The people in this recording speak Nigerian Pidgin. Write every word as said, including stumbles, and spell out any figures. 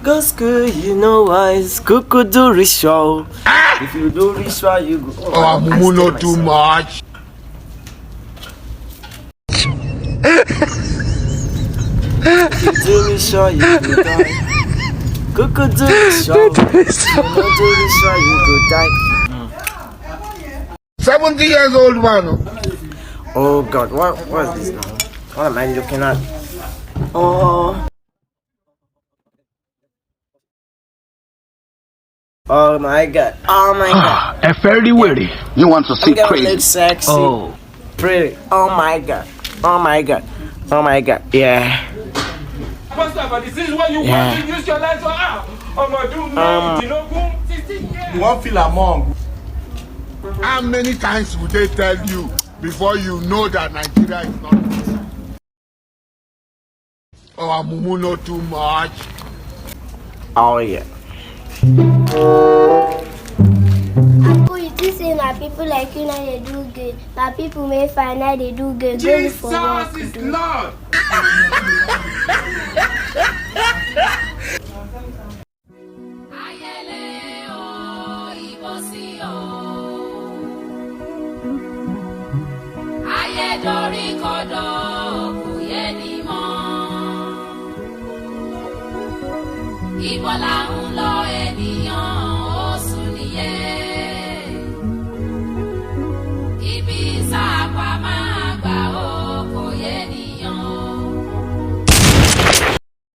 Go school, you know wise. Kuku do ritual. If you do ritual, you go. Oh, mumu no too much. If you do ritual, you go die. Kuku do ritual. If you no do ritual, you go die. Seventy years old man. Oh God, what what is this now? What am I looking at? Oh. Oh my God. Oh my God. Ẹ fẹ́ rí wèrè. You want to see I'm gonna crazy? Look sexy. Oh. Pretty. Oh my God. Oh my God. Oh my God. Yeah. Pastor, but this is what you Yeah. want to use your life for. Ah, ọmọ ọdún Um, mẹ́rìndínlógún, sixteen years. You won't feel among. How many times would they tell you before you know that Nigeria is not peace? Oh, mumu no too much. Oh yeah. Uncle, you think say na people like you na dey do good? Na people wey fine na dey do good. Go look for work Jesus is do. Lord. Ayẹlẹ o, ìbò sí o. Ayé dorí kodò, kò yé ni mọ́. Ibo là ń lọ,